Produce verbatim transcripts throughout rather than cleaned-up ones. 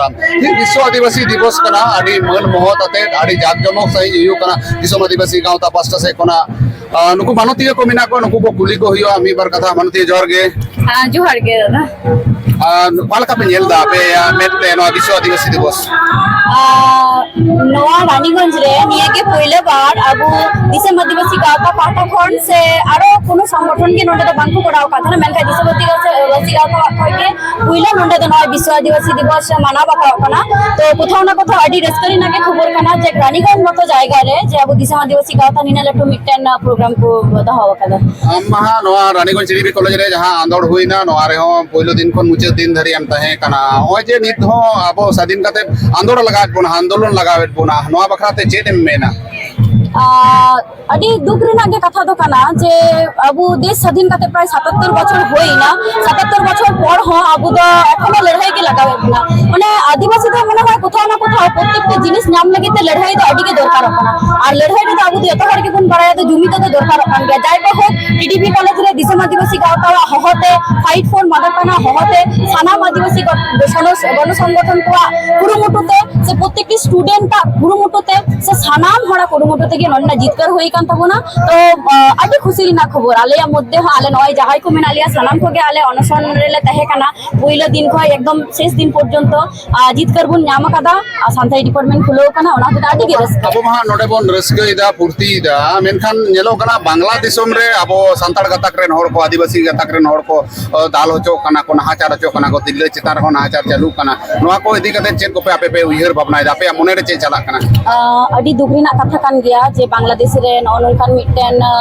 ᱛᱤᱦᱤᱧ ᱵᱤᱥᱥᱚ ᱟᱹᱫᱤᱵᱟᱹᱥᱤ ᱫᱤᱵᱚᱥ ᱠᱟᱱᱟ, ᱟᱹᱰᱤ ᱢᱟᱹᱱ ᱢᱚᱦᱚᱛ ᱟᱛᱮᱫ ᱟᱹᱰᱤ ᱡᱟᱠ ᱡᱚᱢᱚᱠ ᱥᱟᱺᱦᱤᱡ ᱦᱩᱭᱩᱜ ᱠᱟᱱᱟ ᱫᱤᱥᱚᱢ ᱟᱹᱫᱤᱵᱟᱹᱥᱤ ᱜᱟᱶᱛᱟ ᱯᱟᱥᱴᱟ ᱥᱮᱫ ᱠᱷᱚᱱᱟᱜ᱾ ᱟᱨ ᱱᱩᱠᱩ ᱢᱟᱱᱚᱛᱤᱭᱟᱹ ᱠᱚ ᱢᱮᱱᱟᱜ ᱠᱚᱣᱟ, ᱱᱩᱠᱩ ᱠᱚ ᱠᱩᱞᱤ ᱠᱚ ᱦᱩᱭᱩᱜᱼᱟ ᱢᱤᱫ ᱵᱟᱨ ᱠᱟᱛᱷᱟ᱾ ᱢᱟᱱᱚᱛᱤᱭᱟᱹ, ᱡᱚᱦᱟᱨ ᱜᱮ᱾ ᱦᱮᱸ, ᱡᱚᱦᱟᱨ ᱜᱮ ᱫᱟᱫᱟ᱾ ᱟᱨ ᱚᱠᱟ ᱞᱮᱠᱟ ᱯᱮ ᱧᱮᱞ ᱮᱫᱟ ᱟᱯᱮᱭᱟᱜ ᱢᱮᱫ ᱛᱮ ᱱᱚᱣᱟ ᱵᱤᱥᱥᱚ ᱟᱹᱫᱤᱵᱟᱹᱥᱤ ᱫᱤᱵᱚᱥ? ᱟᱨ ᱱᱚᱣᱟ ᱨᱟᱱᱤᱜᱚᱸᱡᱽ ᱨᱮ ᱱᱤᱭᱟᱹ ᱜᱮ ᱯᱳᱭᱞᱳ ᱵᱟᱨ ᱟᱵᱚ ᱫᱤᱥᱚᱢ ᱟᱹᱫᱤᱵᱟᱹᱥᱤ ᱜᱟᱶᱛᱟ ᱯᱟᱦᱴᱟ ᱠᱷᱚᱱ ᱥᱮ ᱟᱨᱚ ᱠᱳᱱᱳ ᱥᱚᱝᱜᱚᱴᱷᱚᱱ ᱜᱮ ᱱᱚᱰᱮ ᱫᱚ ᱵᱟᱝ ᱠᱚ ᱠᱚᱨᱟᱣ ᱟᱠᱟᱫ ᱛᱟᱦᱮᱱᱟ, ᱢᱮᱱᱠᱷᱟᱱ ᱫᱤᱥᱚᱢ ᱟᱹᱫᱤᱵᱟᱹᱥᱤ ᱜᱟᱶᱛᱟ ᱠᱷᱚᱱ ᱜᱮ ᱯᱩᱭᱞᱩ ᱱᱚᱰᱮ ᱫᱚ ᱱᱚᱜᱼᱚᱭ ᱵᱤᱥᱥᱚ ᱟᱹᱫᱤᱵᱟᱹᱥᱤ ᱫᱤᱵᱚᱥ ᱢᱟᱱᱟᱣ ᱵᱟᱛᱟᱣᱚᱜ ᱠᱟᱱᱟ᱾ ᱛᱚ ᱠᱳᱛᱷᱟᱣ ᱱᱟ ᱠᱳᱛᱷᱟᱣ ᱟᱹᱰᱤ ᱨᱟᱹᱥᱠᱟᱹ ᱨᱮᱱᱟᱜ ᱜᱮ ᱠᱷᱚᱵᱚᱨ ᱠᱟᱱᱟ ᱡᱮ ᱨᱟᱱᱤᱜᱚᱸᱡᱽ ᱢᱚᱛᱚ ᱡᱟᱭᱜᱟ ᱨᱮ ᱡᱮ ᱟᱵᱚ ᱫᱤᱥᱚᱢ ᱟᱹᱫᱤᱵᱟᱹᱥᱤ ᱜᱟᱶᱛᱟ ᱱᱤᱱᱟᱹᱜ ᱞᱟᱹᱴᱩ ᱢᱤᱫᱴᱮᱱ ᱯᱨᱳᱜᱨᱟᱢ ᱠᱚ ᱫᱚᱦᱚ ᱟᱠᱟᱫᱟ᱾ ᱟᱢ ᱢᱟ ᱦᱟᱸᱜ ᱱᱚᱣᱟ ᱨᱟᱱᱤᱜᱚᱸᱡᱽ ᱰᱤᱜᱽᱨᱤ ᱠᱚᱞᱮᱡᱽ ᱨᱮ ᱡᱟᱦᱟᱸ ᱟᱸᱫᱳᱲ ᱦᱩᱭᱱᱟ, ᱱᱚᱣᱟ ᱨᱮᱦᱚᱸ ᱯᱳᱭᱞᱳ ᱫᱤᱱ ᱠᱷᱚᱱ ᱢᱩᱪᱟᱹᱫ ᱫᱤᱱ ᱫᱷᱟᱹᱨᱤᱡ ᱮᱢ ᱛᱟᱦᱮᱸ ᱠᱟᱱᱟ᱾ ᱱᱚᱜᱼᱚᱭ ᱡᱮ ᱱᱤᱛ ᱦᱚᱸ ᱟᱵᱚ ᱥᱟᱹᱫᱷᱤᱱ ᱠᱟᱛᱮ ᱟᱸᱫᱳᱲ ᱞᱟᱜᱟᱣᱮᱫ ᱵᱚᱱᱟ, ᱟᱱᱫᱳᱞᱚᱱ ᱞᱟᱜᱟᱣᱮᱫ ᱵᱚᱱᱟ, ᱱᱚᱣᱟ ᱵᱟᱠᱷᱨᱟ ᱛᱮ ᱪᱮᱫ ᱮᱢ ᱢᱮᱱᱟ? ᱟᱨ ᱟᱹᱰᱤ ᱫᱩᱠ ᱨᱮᱱᱟᱜ ᱜᱮ ᱠᱟᱛᱷᱟ ᱫᱚ ᱠᱟᱱᱟ ᱡᱮ ᱟᱵᱚ ᱫᱮᱥ ᱥᱟᱫᱷᱤᱱ ᱠᱟᱛᱮ ᱯᱨᱟᱭ ᱥᱟᱛᱟᱛᱛᱚᱨ ᱵᱚᱪᱷᱚᱨ ᱦᱩᱭᱱᱟ᱾ ᱥᱟᱛᱟᱛᱛᱚᱨ ᱵᱚᱪᱷᱚᱨ ᱯᱚᱨ ᱦᱚᱸ ᱟᱵᱚ ᱫᱚ ᱮᱠᱷᱚᱱᱳ ᱞᱟᱹᱲᱦᱟᱹᱭ ᱜᱮ ᱞᱟᱜᱟᱣᱮᱫ ᱵᱚᱱᱟ᱾ ᱢᱟᱱᱮ ᱟᱹᱫᱤᱵᱟᱹᱥᱤ ᱫᱚ ᱢᱚᱱᱮ ᱦᱚᱭ ᱠᱳᱛᱷᱟᱣ ᱱᱟ ᱠᱳᱛᱷᱟᱣ ᱯᱨᱚᱛᱛᱮᱠᱴᱤ ᱡᱤᱱᱤᱥ ᱧᱟᱢ ᱞᱟᱹᱜᱤᱫ ᱛᱮ ᱞᱟᱹᱲᱦᱟᱹᱭ ᱫᱚ ᱟᱹᱰᱤ ᱜᱮ ᱫᱚᱨᱠᱟᱨᱚᱜ ᱠᱟᱱᱟ᱾ ᱟᱨ ᱞᱟᱹᱲᱦᱟᱹᱭ ᱨᱮᱫᱚ ᱟᱵᱚ ᱫᱚ ᱡᱚᱛᱚ ᱦᱚᱲ ᱜᱮᱵᱚᱱ ᱵᱟᱲᱟᱭᱟ ᱫᱚ ᱡᱩᱢᱤᱫ ᱫᱚ ᱫᱚᱨᱠᱟᱨᱚᱜ ᱠᱟᱱ ᱜᱮᱭᱟ᱾ ᱡᱟᱭ ᱵᱟ ᱦᱳᱠ, ᱰᱤᱰᱤᱯᱤ ᱠᱚᱞᱮᱡᱽ ᱨᱮ ᱫᱤᱥᱚᱢ ᱟᱹᱫᱤᱵᱟᱹᱥᱤ ᱜᱟᱶᱛᱟᱣᱟᱜ ᱦᱚᱦᱚᱛᱮ, Fight for Mother Kana ᱦᱚᱦᱚᱛᱮ, ᱥᱟᱱᱟᱢ ᱟᱹᱫᱤᱵᱟᱹᱥᱤ ᱜᱚ-, ᱜᱚᱱᱚ-, ᱜᱚᱱᱚ ᱥᱚᱝᱜᱚᱴᱷᱚᱱ ᱠᱚᱣᱟᱜ ᱠᱩᱨᱩᱢᱩᱴᱩ ᱛᱮ ᱥᱮ ᱯᱨᱚᱛᱛᱮᱠᱴᱤ ᱥᱴᱩᱰᱮᱱᱴᱟᱜ ᱠᱩᱨᱩᱢᱩᱴᱩ ᱛᱮ ᱥᱮ ᱥᱟᱱᱟᱢ ᱦᱚᱲᱟᱜ ᱠᱩᱨᱩᱢᱩᱴᱩ ᱛᱮᱜᱮ ᱱᱚᱰᱮᱱᱟᱜ ᱡᱤᱛᱠᱟᱹᱨ ᱦᱩᱭ ᱟᱠᱟᱱ ᱛᱟᱵᱚᱱᱟ᱾ ᱛᱚ, ᱟ, ᱟᱹᱰᱤ ᱠᱷᱩᱥᱤ ᱨᱮᱱᱟᱜ ᱠᱷᱚᱵᱚᱨ᱾ ᱟᱞᱮᱭᱟᱜ ᱢᱚᱫᱽᱫᱷᱮ ᱦᱚᱸ ᱟᱞᱮ ᱱᱚᱜᱼᱚᱭ ᱡᱟᱦᱟᱸᱭ ᱠᱚ ᱢᱮᱱᱟᱜ ᱞᱮᱭᱟ, ᱥᱟᱱᱟᱢ ᱠᱚᱜᱮ ᱟᱞᱮ ᱚᱱᱚᱥᱚᱱ ᱨᱮᱞᱮ ᱛᱟᱦᱮᱸ ᱠᱟᱱᱟ᱾ ᱯᱩᱭᱞᱟᱹ ᱫᱤᱱ ᱠᱷᱚᱱ ᱮᱠᱫᱚᱢ ᱥᱮᱥ ᱫᱤᱱ ᱯᱚᱨᱡᱚᱱᱛᱚ, ᱟ, ᱡᱤᱛᱠᱟᱹᱨ ᱵᱚᱱ ᱧᱟᱢ ᱟᱠᱟᱫᱟ᱾ ᱟᱨ ᱥᱟᱱᱛᱟᱲᱤ ᱰᱤᱯᱟᱨᱴᱢᱮᱱᱴ ᱠᱷᱩᱞᱟᱹᱣ ᱠᱟᱱᱟ, ᱚᱱᱟ ᱦᱚᱛᱮᱡ ᱛᱮ ᱟᱹᱰᱤ ᱜᱮ ᱨᱟᱹᱥᱠᱟᱹ᱾ ᱟᱵᱚ ᱢᱟ ᱦᱟᱸᱜ ᱱᱚᱰᱮ ᱵᱚᱱ ᱨᱟᱹᱥᱠᱟᱹᱭᱮᱫᱟ, ᱯᱷᱩᱨᱛᱤᱭᱮᱫᱟ, ᱢᱮᱱᱠᱷᱟᱱ ᱧᱮᱞᱚᱜ ᱠᱟᱱᱟ ᱵᱟᱝᱞᱟ ᱫᱤᱥᱚᱢ ᱨᱮ ᱟᱵᱚ ᱥᱟᱱᱛᱟᱲ ᱜᱟᱛᱟᱠ ᱨᱮᱱ ᱦᱚᱲ ᱠᱚ, ᱟᱹᱫᱤᱵᱟᱹᱥᱤ ᱜᱟᱛᱟᱠ ᱨᱮᱱ ᱦᱚᱲ ᱠᱚ, ᱚ, ᱫᱟᱞ ᱦᱚᱪᱚᱜ ᱠᱟᱱᱟ ᱠᱚ, ᱱᱟᱦᱟᱪᱟᱨ ᱦᱚᱪᱚᱜ ᱠᱟᱱᱟ ᱠᱚ, ᱛᱤᱨᱞᱟᱹ ᱪᱮᱛᱟᱱ ᱨᱮᱦᱚᱸ ᱱᱟᱦᱟᱪᱟᱨ ᱪᱟᱹᱞᱩᱜ ᱠᱟᱱᱟ᱾ ᱱᱚᱣᱟ ᱠᱚ ᱤᱫᱤ ᱠᱟᱛᱮ ᱪᱮᱫ ᱠᱚᱯᱮ ᱟᱯᱮ ᱯᱮ ᱩᱭᱦᱟᱹᱨ ᱵᱷᱟᱵᱽᱱᱟᱭᱮᱫᱟ? ᱟᱯᱮᱭᱟᱜ ᱢᱚᱱᱮᱨᱮ ᱪᱮᱫ ᱪᱟᱞᱟᱜ ᱠᱟᱱᱟ? ᱟ, ᱟᱹᱰᱤ ᱫᱩᱠ ᱨᱮᱱᱟᱜ ᱠᱟᱛᱷᱟ ᱠᱟᱱ ᱜᱮᱭᱟ ᱡᱮ ᱵᱟᱝᱞᱟᱫᱮᱥ ᱨᱮ ᱱᱚᱜᱼᱚ ᱱᱚᱝᱠᱟᱱ ᱢᱤᱫᱴᱮᱱ, ᱟ,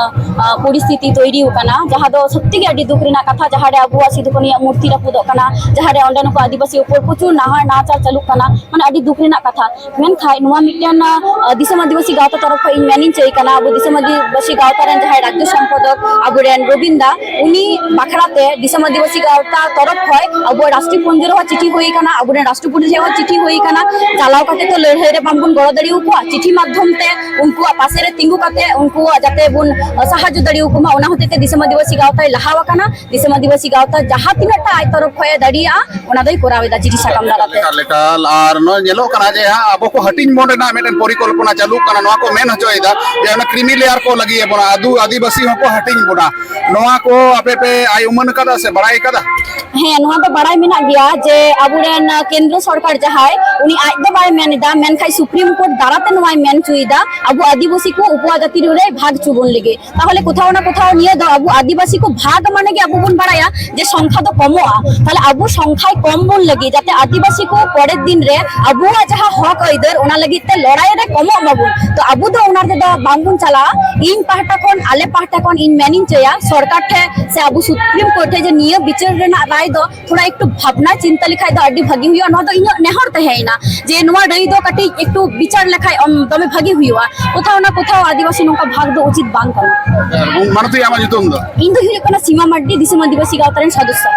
ᱟ, ᱯᱚᱨᱤᱥᱛᱷᱤᱛᱤ ᱛᱚᱭᱨᱤ ᱟᱠᱟᱱᱟ, ᱡᱟᱦᱟᱸ ᱫᱚ ᱥᱚᱛᱛᱤ ᱜᱮ ᱟᱹᱰᱤ ᱫᱩᱠ ᱨᱮᱱᱟᱜ ᱠᱟᱛᱷᱟ, ᱡᱟᱦᱟᱸ ᱨᱮ ᱟᱵᱚᱣᱟᱜ ᱥᱤᱫᱩ ᱠᱟᱹᱱᱩᱭᱟᱜ ᱢᱩᱨᱛᱤ ᱨᱟᱹᱯᱩᱫᱚᱜ ᱠᱟᱱᱟ, ᱡᱟᱦᱟᱸ ᱨᱮ ᱚᱸᱰᱮ ᱱᱩᱠᱩ ᱟᱹᱫᱤᱵᱟᱹᱥᱤ ᱩᱯᱚᱨ ᱯᱨᱚᱪᱩᱨ ᱱᱟᱦᱟᱜ ᱱᱟᱦᱟᱪᱟᱨ ᱪᱟᱹᱞᱩᱜ ᱠᱟᱱᱟ᱾ ᱢᱟᱱᱮ ᱟᱹᱰᱤ ᱫᱩᱠ ᱨᱮᱱᱟᱜ ᱠᱟᱛᱷᱟ᱾ ᱢᱮᱱᱠᱷᱟᱱ ᱱᱚᱣᱟ ᱢᱤᱫᱴᱮᱱ, ᱟᱸ, ᱫᱤᱥᱚᱢ ᱟᱹᱫᱤᱵᱟᱹᱥᱤ ᱜᱟᱶᱛᱟ ᱛᱚᱨᱚᱯ ᱠᱷᱚᱱ ᱤᱧ ᱢᱮᱱᱤᱧ ᱪᱟᱹᱭ ᱠᱟᱱᱟ, ᱟᱵᱚ ᱫᱤᱥᱚᱢ ᱟᱹᱫᱤᱵᱟᱹᱥᱤ ᱜᱟᱶᱛᱟ ᱨᱮᱱ ᱡᱟᱦᱟᱸᱭ ᱨᱟᱡᱽᱡᱚ ᱥᱚᱢᱯᱟᱫᱚᱠ ᱟᱵᱚᱨᱮᱱ ᱨᱚᱵᱤᱱ ᱫᱟ, ᱩᱱᱤ ᱵᱟᱠᱷᱨᱟ ᱛᱮ ᱫᱤᱥᱚᱢ ᱟᱹᱫᱤᱵᱟᱹᱥᱤ ᱜᱟᱶᱛᱟ ᱛᱚᱨᱚᱯ ᱠᱷᱚᱱ ᱟᱵᱚ ᱨᱟᱥᱴᱨᱤᱭᱚ ᱯᱩᱸᱡᱤ ᱨᱮᱦᱚᱸ ᱪᱤᱴᱷᱤ ᱦᱩᱭ ᱟᱠᱟᱱᱟ, ᱟᱵᱚᱨᱮᱱ ᱨᱟᱥᱴᱨᱚᱯᱚᱛᱤ ᱴᱷᱮᱱ ᱦᱚᱸ ᱪᱤᱴᱷᱤ ᱦᱩᱭ ᱟᱠᱟᱱᱟ᱾ ᱪᱟᱞᱟᱣ ᱠᱟᱛᱮ ᱛᱚ ᱞᱟᱹᱲᱦᱟᱹᱭ ᱨᱮ ᱵᱟᱝᱵᱚᱱ ᱜᱚᱲᱚ ᱫᱟᱲᱮ ᱟᱠᱚᱣᱟ, ᱪᱤᱴᱷᱤ ᱢᱟᱫᱽᱫᱷᱚᱢ ᱛᱮ ᱩᱱᱠᱩᱣᱟᱜ ᱯᱟᱥᱮ ᱨᱮ ᱛᱤᱸᱜᱩ ᱠᱟᱛᱮ ᱩᱱᱠᱩᱣᱟᱜ ᱡᱟᱛᱮ ᱵᱚᱱ, ᱟᱸ, ᱥᱟᱦᱟᱡᱽᱡᱚ ᱫᱟᱲᱮ ᱟᱠᱚ ᱢᱟ, ᱚᱱᱟ ᱦᱚᱛᱮᱡ ᱛᱮ ᱫᱤᱥᱚᱢ ᱟᱹᱫᱤᱵᱟᱹᱥᱤ ᱜᱟᱶᱛᱟᱭ ᱞᱟᱦᱟ ᱟᱠᱟᱱᱟ᱾ ᱫᱤᱥᱚᱢ ᱟᱹᱫᱤᱵᱟᱹᱥᱤ ᱜᱟᱶᱛᱟ ᱡᱟᱦᱟᱸ ᱛᱤᱱᱟᱹᱜ ᱴᱟ ᱟᱡ ᱛᱚᱨᱚᱯ ᱠᱷᱚᱱ ᱮ ᱫᱟᱲᱮᱭᱟᱜᱼᱟ, ᱚᱱᱟ ᱫᱚᱭ ᱠᱚᱨᱟᱣ ᱮᱫᱟ ᱪᱤᱴᱷᱤ ᱥᱟᱠᱟᱢ ᱫᱟᱨᱟᱭ ᱛᱮ᱾ ᱮᱠᱟᱞ, ᱮᱠᱟᱞ᱾ ᱟᱨ ᱱᱚᱜᱼᱚᱭ ᱧᱮᱞᱚᱜ ᱠᱟᱱᱟ ᱡᱮ ᱦᱟᱸᱜ ᱟᱵᱚ ᱠᱚ ᱦᱟᱹᱴᱤᱧ ᱵᱚᱱ ᱨᱮᱱᱟᱜ ᱢᱤᱫᱴᱮᱱ ᱯᱚᱨᱤᱠᱚᱞᱯᱚᱱᱟ ᱪᱟᱹᱞᱩᱜ ᱠᱟᱱᱟ, ᱱᱚᱣᱟ ᱠᱚ ᱢᱮᱱ ᱦᱚᱪᱚᱭᱮᱫᱟ ᱡᱮ ᱚᱱᱟ creamy layer ᱠᱚ ᱞᱟᱹᱜᱤᱫ ᱵᱚᱱᱟ, ᱟᱫᱩ ᱟᱹᱫᱤᱵᱟᱹᱥᱤ ᱦᱚᱸᱠᱚ ᱦᱟᱹᱴᱤᱧ ᱵᱚᱱᱟ᱾ ᱱᱚᱣᱟ ᱠᱚ ᱟᱯᱮ ᱯᱮ ᱟᱭ ᱩᱢᱟᱹᱱ ᱠᱟᱫᱟ ᱥᱮ ᱵᱟᱲᱟᱭ ᱠᱟᱫᱟ? ᱦᱮᱸ, ᱱᱚᱣᱟ ᱫᱚ ᱵᱟᱲᱟᱭ ᱢᱮᱱᱟᱜ ᱜᱮᱭᱟ ᱡᱮ ᱟᱵᱚᱨᱮᱱ, ᱟᱸ, ᱠᱮᱱᱫᱨᱚ ᱥᱚᱨᱠᱟᱨ ᱡᱟᱦᱟᱸᱭ, ᱩᱱᱤ ᱟᱡ ᱫᱚ ᱵᱟᱭ ᱢᱮᱱ ᱮᱫᱟ, ᱢᱮᱱᱠᱷᱟᱱ ᱥᱩᱯᱨᱤᱢ ᱠᱳᱨᱴ ᱫᱟᱨᱟᱛᱮ ᱱᱚᱣᱟᱭ ᱢᱮᱱ ᱦᱚᱪᱚᱭᱮᱫᱟ, ᱟᱵᱚ ᱟᱹᱫᱤᱵᱟᱹᱥᱤ ᱠᱚ ᱩᱯᱚᱡᱟᱹᱛᱤ ᱨᱮ ᱵᱷᱟᱜᱽ ᱦᱚᱪᱚ ᱵᱚᱱ ᱞᱟᱹᱜᱤᱫ᱾ ᱛᱟᱦᱚᱞᱮ ᱠᱚᱛᱷᱟᱣ ᱱᱟ ᱠᱚᱛᱷᱟᱣ ᱱᱤᱭᱟᱹ ᱫᱚ ᱟᱵᱚ ᱟᱹᱫᱤᱵᱟᱹᱥᱤ ᱠᱚ ᱵᱷᱟᱜᱽ ᱢᱟᱱᱮ ᱜᱮ ᱟᱵᱚ ᱵᱚᱱ ᱵᱟᱲᱟᱭᱟ ᱡᱮ ᱥᱚᱝᱠᱷᱟ ᱫᱚ ᱠᱚᱢᱚᱜᱼᱟ᱾ ᱛᱟᱦᱚᱞᱮ ᱟᱵᱚ ᱥᱚᱝᱠᱷᱟᱭ ᱠᱚᱢ ᱵᱚᱱ ᱞᱟᱹᱜᱤᱫ, ᱡᱟᱛᱮ ᱟᱹᱫᱤᱵᱟᱹᱥᱤ ᱠᱚ ᱯᱚᱨᱮᱨ ᱫᱤᱱ ᱨᱮ ᱟᱵᱚᱣᱟᱜ ᱡᱟᱦᱟᱸ ᱦᱚᱠ ᱟᱹᱭᱫᱟᱹᱨ, ᱚᱱᱟ ᱞᱟᱹᱜᱤᱫ ᱛᱮ ᱞᱚᱲᱟᱭ ᱨᱮ ᱠᱚᱢᱚᱜ ᱢᱟᱵᱚᱱ᱾ ᱛᱚ ᱟᱵᱚ ᱫᱚ ᱚᱱᱟ ᱨᱮᱫᱚ ᱵᱟᱝᱵᱚᱱ ᱪᱟᱞᱟᱜᱼᱟ᱾ ᱤᱧ ᱯᱟᱦᱴᱟ ᱠᱷᱚᱱ, ᱟᱞᱮ ᱯᱟᱦᱴᱟ ᱠᱷᱚᱱ ᱤᱧ ᱢᱮᱱᱤᱧ ᱪᱟᱹᱭᱟ ᱥᱚᱨᱠᱟᱨ ᱴᱷᱮᱱ ᱥᱮ ᱟᱵᱚ ᱥᱩᱯᱨᱤᱢ ᱠᱳᱨᱴ ᱴᱷᱮᱱ ᱡᱮ ᱱᱤᱭᱟᱹ ᱵᱤᱪᱟᱹᱨ ᱨᱮᱱᱟᱜ ᱨᱟᱭ ᱫᱚ ᱛᱷᱚᱲᱟ ᱮᱠᱴᱩ ᱵᱷᱟᱵᱽᱱᱟ ᱪᱤᱱᱛᱟᱹ ᱞᱮᱠᱷᱟᱡ ᱫᱚ ᱟᱹᱰᱤ ᱵᱷᱟᱹᱜᱤ ᱦᱩᱭᱩᱜᱼᱟ᱾ ᱱᱚᱣᱟ ᱫᱚ ᱤᱧᱟᱹᱜ ᱱᱮᱦᱚᱨ ᱛᱟᱦᱮᱸᱭᱮᱱᱟ ᱡᱮ ᱱᱚᱣᱟ ᱨᱟᱹᱭ ᱫᱚ ᱠᱟᱹᱴᱤᱡ ᱮᱠᱴᱩ ᱵᱤᱪᱟᱨ ᱞᱮᱠᱷᱟᱡ, ᱚᱢ, ᱫᱚᱢᱮ ᱵᱷᱟᱹᱜᱤ ᱦᱩᱭᱩᱜᱼᱟ᱾ ᱠᱚᱛᱷᱟᱣ ᱱᱟ ᱠᱚᱛᱷᱟᱣ ᱟᱹᱫᱤᱵᱟᱹᱥᱤ ᱱᱚᱝᱠᱟ ᱵᱷᱟᱜᱽ ᱫᱚ ᱩᱪᱤᱛ ᱵᱟᱝ ᱠᱟᱱᱟ᱾ ᱟᱨ ᱢᱟᱱᱚᱛᱤᱭᱟᱹ, ᱟᱢᱟᱜ ᱧᱩᱛᱩᱢ ᱫᱚ? ᱤᱧ ᱫᱚ ᱦᱩᱭᱩᱜ ᱠᱟᱱᱟ ᱥᱤᱢᱟ ᱢᱟᱨᱰᱤ, ᱫᱤᱥᱚᱢ ᱟᱹᱫᱤᱵᱟᱹᱥᱤ ᱜᱟᱶᱛᱟ ᱨᱮᱱ ᱥᱚᱫᱚᱥᱥᱚ᱾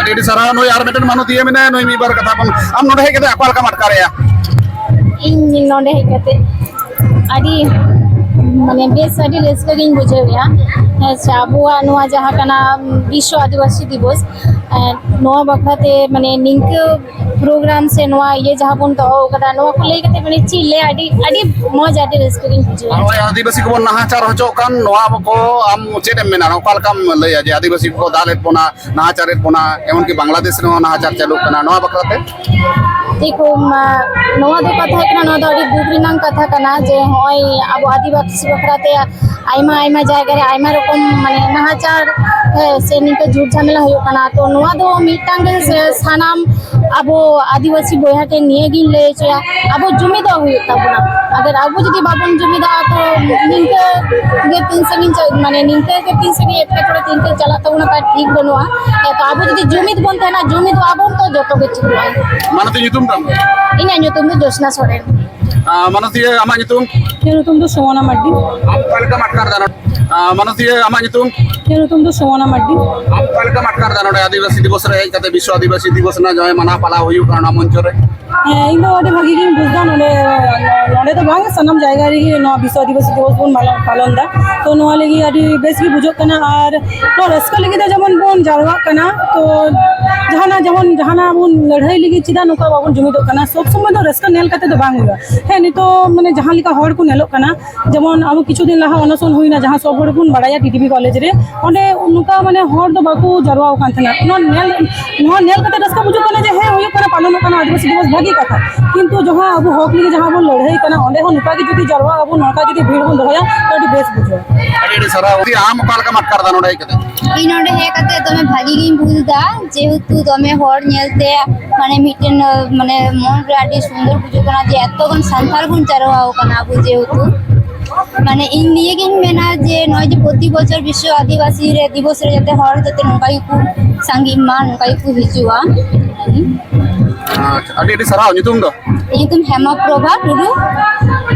ᱟᱹᱰᱤ ᱟᱹᱰᱤ ᱥᱟᱨᱦᱟᱣ᱾ ᱱᱩᱭ ᱟᱨ ᱢᱤᱫᱴᱮᱱ ᱢᱟᱱᱚᱛᱤᱭᱟᱹ ᱢᱮᱱᱟᱭᱟ, ᱱᱩᱭ ᱢᱤᱫ ᱵᱟᱨ ᱠᱟᱛᱷᱟ ᱵᱚᱱ, ᱟᱢ ᱱᱚᱰᱮ ᱦᱮᱡ ᱠᱟᱛᱮ ᱚᱠᱟ ᱞᱮᱠᱟᱢ ᱟᱴᱠᱟᱨᱮᱜᱼᱟ? ᱤᱧ ᱱᱚᱰᱮ ᱦᱮᱡ ᱠᱟᱛᱮ ᱟᱹᱰᱤ, ᱢᱟᱱᱮ, ᱵᱮᱥ, ᱟᱹᱰᱤ ᱨᱟᱹᱥᱠᱟᱹ ᱜᱤᱧ ᱵᱩᱡᱷᱟᱹᱣᱮᱜᱼᱟ᱾ ᱦᱮᱸ ᱥᱮ, ᱟᱵᱚᱣᱟᱜ ᱱᱚᱣᱟ ᱡᱟᱦᱟᱸ ᱠᱟᱱᱟ, ᱵᱤᱥᱥᱚ ᱟᱹᱫᱤᱵᱟᱹᱥᱤ ᱫᱤᱵᱚᱥ, ᱮᱸ, ᱱᱚᱣᱟ ᱵᱟᱠᱷᱨᱟ ᱛᱮ, ᱢᱟᱱᱮ, ᱱᱤᱝᱠᱟᱹ ᱯᱨᱳᱜᱨᱟᱢ ᱥᱮ ᱱᱚᱣᱟ ᱤᱭᱟᱹ ᱡᱟᱦᱟᱸ ᱵᱚᱱ ᱫᱚᱦᱚ ᱟᱠᱟᱫᱟ, ᱱᱚᱣᱟ ᱠᱚ ᱞᱟᱹᱭ ᱠᱟᱛᱮ, ᱢᱟᱱᱮ, ᱪᱮᱫ ᱞᱟᱹᱭᱟ, ᱟᱹᱰᱤ, ᱟᱹᱰᱤ ᱢᱚᱡᱽ, ᱟᱹᱰᱤ ᱨᱟᱹᱥᱠᱟᱹ ᱜᱤᱧ ᱵᱩᱡᱷᱟᱹᱣᱟ᱾ ᱟᱨ ᱱᱚᱜᱼᱚᱭ ᱟᱹᱫᱤᱵᱟᱹᱥᱤ ᱠᱚᱵᱚᱱ ᱱᱟᱦᱟᱪᱟᱨ ᱦᱚᱪᱚᱜ ᱠᱟᱱ, ᱱᱚᱣᱟ ᱠᱚ ᱟᱢ ᱪᱮᱫ ᱮᱢ ᱢᱮᱱᱟ? ᱚᱠᱟ ᱞᱮᱠᱟᱢ ᱞᱟᱹᱭᱟ ᱡᱮ ᱟᱹᱫᱤᱵᱟᱹᱥᱤ ᱠᱚ ᱫᱟᱞᱮᱫ ᱵᱚᱱᱟ, ᱱᱟᱦᱟᱪᱟᱨᱮᱫ ᱵᱚᱱᱟ, ᱮᱢᱚᱱᱠᱤ ᱵᱟᱝᱞᱟᱫᱮᱥ ᱨᱮᱦᱚᱸ ᱱᱟᱦᱟᱪᱟᱨ ᱪᱟᱹᱞᱩᱜ ᱠᱟᱱᱟ, ᱱᱚᱣᱟ ᱵᱟᱠᱷᱨᱟ ᱛᱮ? ᱫᱮᱠᱷᱚ, ᱢᱟ, ᱱᱚᱣᱟ ᱫᱚ ᱠᱟᱛᱷᱟ ᱦᱩᱭᱩᱜ ᱠᱟᱱᱟ, ᱱᱚᱣᱟ ᱫᱚ ᱟᱹᱰᱤ ᱫᱩᱠ ᱨᱮᱱᱟᱜ ᱠᱟᱛᱷᱟ ᱠᱟᱱᱟ ᱡᱮ ᱱᱚᱜᱼᱚᱭ ᱟᱵᱚ ᱟᱹᱫᱤᱵᱟᱹᱥᱤ ᱵᱟᱠᱷᱨᱟ ᱛᱮ ᱟᱭᱢᱟ, ᱟᱭᱢᱟ ᱡᱟᱭᱜᱟ ᱨᱮ ᱟᱭᱢᱟ ᱨᱚᱠᱚᱢ, ᱢᱟᱱᱮ, ᱱᱟᱦᱟᱪᱟᱨ, ᱦᱮᱸ, ᱥᱮ ᱱᱤᱝᱠᱟᱹ ᱡᱷᱩᱴ ᱡᱷᱟᱢᱮᱞᱟ ᱦᱩᱭᱩᱜ ᱠᱟᱱᱟ᱾ ᱛᱚ ᱱᱚᱣᱟ ᱫᱚ ᱢᱤᱫᱴᱟᱝ ᱜᱮ ᱥᱮ ᱥᱟᱱᱟᱢ ᱟᱵᱚ ᱟᱹᱫᱤᱵᱟᱹᱥᱤ ᱵᱚᱭᱦᱟ ᱴᱷᱮᱱ ᱱᱤᱭᱟᱹ ᱜᱤᱧ ᱞᱟᱹᱭ ᱦᱚᱪᱚᱭᱟ, ᱟᱵᱚ ᱡᱩᱢᱤᱫᱚᱜ ᱦᱩᱭᱩᱜ ᱛᱟᱵᱚᱱᱟ᱾ ᱟᱜᱟᱨ ᱟᱵᱚ ᱡᱩᱫᱤ ᱵᱟᱵᱚᱱ ᱡᱩᱢᱤᱫᱟ, ᱛᱚ ᱱᱤᱝᱠᱟᱹ ᱜᱮ ᱛᱤᱱ ᱥᱟᱺᱜᱤᱧ ᱪᱟ-, ᱢᱟᱱᱮ ᱱᱤᱝᱠᱟᱹ ᱜᱮ ᱛᱤᱱ ᱥᱟᱺᱜᱤᱧ ᱮᱴᱠᱮᱴᱚᱬᱮ ᱛᱤᱱ ᱥᱟᱺᱜᱤᱧ ᱪᱟᱞᱟᱜ ᱛᱟᱵᱚᱱᱟ, ᱛᱟᱨ ᱴᱷᱤᱠ ᱵᱟᱹᱱᱩᱜᱼᱟ᱾ ᱦᱮᱸ, ᱛᱚ ᱟᱵᱚ ᱡᱩᱫᱤ ᱡᱩᱢᱤᱫ ᱵᱚᱱ ᱛᱟᱦᱮᱱᱟ, ᱡᱩᱢᱤᱫᱚᱜ ᱟᱵᱚᱱ, ᱛᱚ ᱡᱚᱛᱚ ᱜᱮ ᱴᱷᱤᱠᱚᱜᱼᱟ᱾ ᱢᱟᱱᱚᱛᱤ, ᱧᱩᱛᱩᱢ ᱛᱟᱢ? ᱤᱧᱟᱹᱜ ᱧᱩᱛᱩᱢ ᱫᱚ ᱡᱳᱥᱱᱟ ᱥᱚᱨᱮᱱ᱾ ᱟᱸ, ᱢᱟᱱᱚᱛᱤᱭᱟᱹ, ᱟᱢᱟᱜ ᱧᱩᱛᱩᱢ? ᱤᱧᱟᱹᱜ ᱧᱩᱛᱩᱢ ᱫᱚ ᱥᱩᱢᱚᱱᱟ ᱢᱟᱨᱰᱤ᱾ ᱟᱢ ᱚᱠᱟ ᱞᱮᱠᱟᱢ ᱟᱴᱠᱟᱨ ᱮᱫᱟ ᱱᱚᱰᱮ? ᱟᱸ, ᱢᱟᱱᱚᱛᱤᱭᱟᱹ, ᱟᱢᱟᱜ ᱧᱩᱛᱩᱢ? ᱤᱧᱟᱹᱜ ᱧᱩᱛᱩᱢ ᱫᱚ ᱥᱩᱢᱚᱱᱟ ᱢᱟᱨᱰᱤ᱾ ᱟᱢ ᱚᱠᱟ ᱞᱮᱠᱟᱢ ᱟᱴᱠᱟᱨ ᱮᱫᱟ ᱱᱚᱰᱮ ᱟᱹᱫᱤᱵᱟᱹᱥᱤ ᱫᱤᱵᱚᱥ ᱨᱮ ᱦᱮᱡ ᱠᱟᱛᱮ, ᱵᱤᱥᱥᱚ ᱟᱹᱫᱤᱵᱟᱹᱥᱤ ᱫᱤᱵᱚᱥ ᱨᱮᱱᱟᱜ ᱡᱟᱦᱟᱸᱭ ᱢᱟᱱᱟᱣ ᱯᱟᱞᱟᱣ ᱦᱩᱭᱩᱜ ᱠᱟᱱᱟ ᱚᱱᱟ ᱢᱚᱧᱪᱚ ᱨᱮ? ᱦᱮᱸ, ᱤᱧ ᱫᱚ ᱟᱹᱰᱤ ᱵᱷᱟᱹᱜᱤ ᱜᱤᱧ ᱵᱩᱡᱽ ᱮᱫᱟ᱾ ᱱᱚᱰᱮ, ᱱᱚᱰᱮ ᱫᱚ ᱵᱟᱝ, ᱥᱟᱱᱟᱢ ᱡᱟᱭᱜᱟ ᱨᱮᱜᱮ ᱱᱚᱣᱟ ᱵᱤᱥᱥᱚ ᱟᱹᱫᱤᱵᱟᱹᱥᱤ ᱫᱤᱵᱚᱥ ᱵᱚᱱ ᱢᱟᱱᱟᱣ, ᱯᱟᱞᱚᱱ ᱮᱫᱟ᱾ ᱛᱚ ᱱᱚᱣᱟ ᱞᱟᱹᱜᱤᱫ ᱟᱹᱰᱤ ᱵᱮᱥ ᱜᱮ ᱵᱩᱡᱷᱟᱹᱜ ᱠᱟᱱᱟ᱾ ᱟᱨ ᱱᱚᱣᱟ ᱨᱟᱹᱥᱠᱟᱹ ᱞᱟᱹᱜᱤᱫ ᱫᱚ ᱡᱮᱢᱚᱱ ᱵᱚᱱ ᱡᱟᱨᱣᱟᱜ ᱠᱟᱱᱟ, ᱛᱚ ᱡᱟᱦᱟᱱᱟᱜ, ᱡᱮᱢᱚᱱ ᱡᱟᱦᱟᱱᱟᱜ ᱵᱚᱱ ᱞᱟᱹᱲᱦᱟᱹᱭ ᱞᱟᱹᱜᱤᱫ ᱪᱮᱫᱟᱜ ᱱᱚᱝᱠᱟ ᱵᱟᱵᱚᱱ ᱡᱩᱢᱤᱫᱚᱜ ᱠᱟᱱᱟ? ᱥᱚᱵ ᱥᱚᱢᱚᱭ ᱫᱚ ᱨᱟᱹᱥᱠᱟᱹ ᱧᱮᱞ ᱠᱟᱛᱮ ᱫᱚ ᱵᱟᱝ ᱦᱩᱭᱩᱜᱼᱟ᱾ ᱦᱮᱸ, ᱱᱤᱛᱚᱜ ᱢᱟᱱᱮ ᱡᱟᱦᱟᱸ ᱞᱮᱠᱟ ᱦᱚᱲ ᱠᱚ ᱧᱮᱞᱚᱜ ᱠᱟᱱᱟ, ᱡᱮᱢᱚᱱ ᱟᱵᱚ ᱠᱤᱪᱷᱩ ᱫᱤᱱ ᱞᱟᱦᱟ ᱚᱱᱚᱥᱚᱱ ᱦᱩᱭᱱᱟ, ᱡᱟᱦᱟᱸ ᱥᱚᱵ ᱦᱚᱲ ᱵᱚᱱ ᱵᱟᱲᱟᱭᱟ ᱴᱤ ᱰᱤ ᱯᱤ ᱠᱚᱞᱮᱡᱽ ᱨᱮ, ᱚᱸᱰᱮ ᱱᱚᱝᱠᱟ ᱢᱟᱱᱮ ᱦᱚᱲ ᱫᱚ ᱵᱟᱠᱚ ᱡᱟᱨᱣᱟ ᱟᱠᱟᱱ ᱛᱟᱦᱮᱱᱟ᱾ ᱱᱚᱣᱟ ᱧᱮᱞ, ᱱᱚᱣᱟ ᱧᱮᱞ ᱠᱟᱛᱮ ᱨᱟᱹᱥᱠᱟᱹ ᱵᱩᱡᱷᱟᱹᱜ ᱠᱟᱱᱟ ᱡᱮ ᱦᱮᱸ, ᱦᱩᱭᱩᱜ ᱠᱟᱱᱟ, ᱯᱟᱞᱚᱱᱚᱜ ᱠᱟᱱᱟ ᱟᱹᱫᱤᱵᱟᱹᱥᱤ ᱫᱤᱵᱚᱥ, ᱵᱷᱟᱹᱜᱤ ᱠᱟᱛᱷᱟ᱾ ᱠᱤᱱᱛᱩ ᱡᱟᱦᱟᱸ ᱟᱵᱚ ᱦᱚᱠ ᱞᱟᱹᱜᱤᱫ ᱡᱟᱦᱟᱸ ᱵᱚᱱ ᱞᱟᱹᱲᱦᱟᱹᱭ ᱠᱟᱱᱟ, ᱚᱸᱰᱮ ᱦᱚᱸ ᱱᱚᱝᱠᱟ ᱜᱮ ᱡᱩᱫᱤ ᱡᱟᱨᱣᱟ ᱟᱵᱚᱱ, ᱱᱚᱝᱠᱟ ᱡᱩᱫᱤ ᱵᱷᱤᱲ ᱵᱚᱱ ᱫᱚᱦᱚᱭᱟ, ᱛᱚ ᱟᱹᱰᱤ ᱵᱮᱥ ᱵᱩᱡᱷᱟᱹᱜᱼᱟ᱾ ᱟᱹᱰᱤ ᱟᱹᱰᱤ ᱥᱟᱨᱦᱟᱣ᱾ ᱟᱢ ᱚᱠᱟ ᱞᱮᱠᱟᱢ ᱟᱴᱠᱟᱨ ᱮᱫᱟ ᱱᱚᱰᱮ ᱦᱮᱡ ᱠᱟᱛᱮ? ᱤᱧ ᱱᱚᱰᱮ ᱦᱮᱡ ᱠᱟᱛᱮ ᱫᱚᱢᱮ ᱵᱷᱟᱹᱜᱤ ᱜᱤᱧ ᱵᱩᱡᱽ ᱮᱫᱟ, ᱡᱮᱦᱮᱛᱩ ᱫᱚᱢᱮ ᱦᱚᱲ ᱧᱮᱞᱛᱮ ᱢᱟᱱᱮ ᱢᱤᱫᱴᱮᱱ, ᱢᱟᱱᱮ ᱢᱚᱱ ᱨᱮ ᱟᱹᱰᱤ ᱥᱩᱱᱫᱚᱨ ᱵᱩᱡᱷᱟᱹᱜ ᱠᱟᱱᱟ ᱡᱮ ᱮᱛᱚ ᱜᱟᱱ ᱥᱟᱱᱛᱟᱲ ᱵᱚᱱ ᱡᱟᱨᱣᱟ ᱟᱠᱟᱱᱟ ᱟᱵᱚ ᱡᱮᱦᱮᱛᱩ᱾ ᱢᱟᱱᱮ ᱤᱧ ᱱᱤᱭᱟᱹ ᱜᱤᱧ ᱢᱮᱱᱟ ᱡᱮ ᱱᱚᱜᱼᱚᱭ ᱡᱮ ᱯᱨᱚᱛᱤ ᱵᱚᱪᱷᱚᱨ ᱵᱤᱥᱥᱚ ᱟᱹᱫᱤᱵᱟᱹᱥᱤ ᱨᱮ, ᱫᱤᱵᱚᱥ ᱨᱮ ᱡᱟᱛᱮ ᱦᱚᱲ ᱡᱟᱛᱮ ᱱᱚᱝᱠᱟ ᱜᱮᱠᱚ ᱥᱟᱸᱜᱮᱜ ᱢᱟ, ᱱᱚᱝᱠᱟ ᱜᱮᱠᱚ ᱦᱤᱡᱩᱜᱼᱟ᱾ ᱟᱪᱪᱷᱟ, ᱟᱹᱰᱤ ᱟᱹᱰᱤ ᱥᱟᱨᱦᱟᱣ᱾ ᱧᱩᱛᱩᱢ ᱫᱚ? ᱤᱧ ᱧᱩᱛᱩᱢ ᱦᱮᱢᱟ ᱯᱨᱚᱵᱷᱟ ᱴᱩᱰᱩ᱾